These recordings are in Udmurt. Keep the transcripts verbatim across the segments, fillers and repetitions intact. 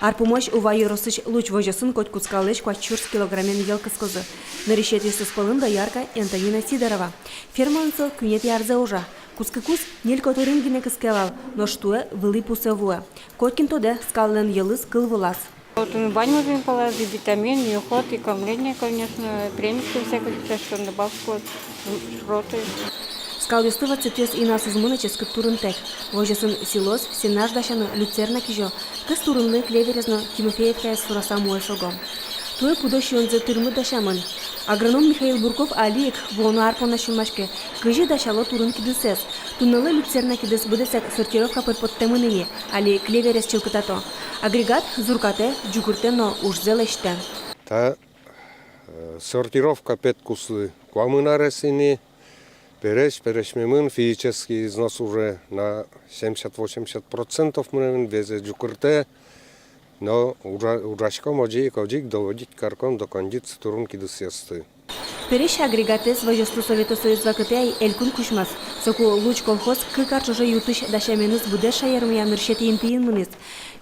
Ар пумозь Ува ёросысь Луч возёсын котькуд скаллэсь куать сюрс килограммен йӧл кыскозы. Нырысетӥосыз пӧлын доярка Антонина Сидорова. Фермаын со куинетӥ арзэ ужа. Кутскыкуз ньыль котырын гинэ кыскем вал, нош туэ вылӥ пусэ вуэ. Котькин тодэ, скаллэн йӧлыз кыл вылаз. Отын ваньмыз ини пӧлаз: и витамин, и уход, и кормление, конечно, премиксы всякой, что добавку, шроты. Скалъёсты ватсэтъёс инасуз мынэ ческыт турынтэк. Возёсын силос, сенаж дасяны, люцерна кизё. Кӧс турынлы клеверез но тимофеевкаез сураса муэ согом. Туэ пудо сиёнзэ тырмыт дасямын. Агроном Михаил Бурков али ик вуоно ар понна сюлмаське, кызьы дасяло турын кидысэз. Туннэлы люцерна кидыс быдэсак сортировка пыр поттэмын ини, али клеверез чылкытато. Агрегат зуркатэ, ӟукыртэ но ужзэ лэсьтэ. Та, э, сортировка петкуслы куамын арес ини, пересь, пересьмемын, физический износ уже на семьдесят-восемьдесят процентов мынэмын, везэ ӟукыртэ. Но ужа-, ужаськом озьы ик, озьы ик доводить карком до кондиции турын кидысъёсты. Пересь агрегатэз возёслы Совето Союз вакытэ ай элькун кузьмаз. Соку Луч колхоз кык ар ӵоже ю-тысь дасяменыз быдэс шаермыя нырысетӥ интыын мынӥз.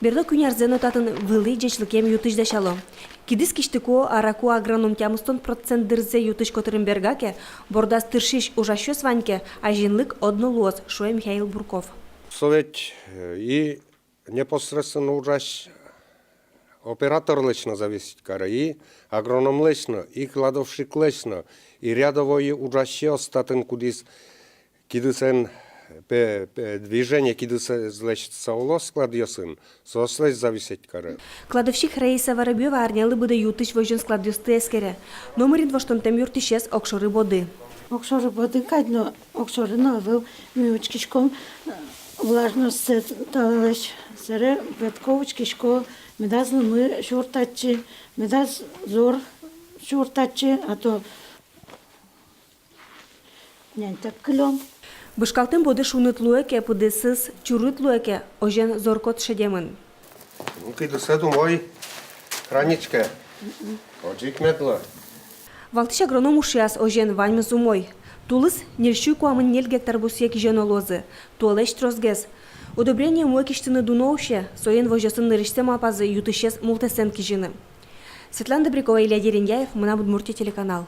Берло куинь арзэ но татын вылӥ, ӟечлыкем ю-тысь дасяло. Кидыс кисьтыку, араку агроном тямыстон процент дырзэ ю-тысь котырын берга ке, бордаз тыршись ужасьёс вань ке, азинлык одно луоз, шуэ Михаил Бурков. Со ведь, э, и непосредственно ужась операторлэсь но зависеть каре, и агрономлэсь но, и кладовщиклэсь но, и рядовой ужасьёс татын, кудӥз кидысэн, пе-, пе-, движение кидысэзлэсь со уло складъёсын, соослэсь зависеть каре. Кладовщик Раиса Воробьёва арнялы быдэ ю-тысь возён складъёсты эскере. Номырин воштонтэм юрттӥсез огшоры боды. Огшоры боды кадь но, огшоры но ӧвӧл, ми учкиськом, э, влажностьсэ талалэсь, сэре петӥсько, учкисько, медаз лымы сюр татчы, медаз зор сюр татчы, а то няньтэк кылём. Бышкалтэм боды шуныт луэ ке, пыдэсыз чурыт луэ ке, озьыен зор-кот шедемын. Ну, кидысэд умой, хранитьке. Озьы ик мед луэ. Валтӥсь агроном ушъяз, озьыен ваньмыз умой. Тулыс ньыль сю куамын ньыль гектар бусые кизёно луозы. Туэлэсь тросгес. Удобрение умой кисьтыны дуно усе, соин возёсын нырысьсэ малпазы ю-тысез мултэсэн кизьыны. Светлана Добрякова, Илья Дерендяев, «Мынам Удмуртие» телеканал.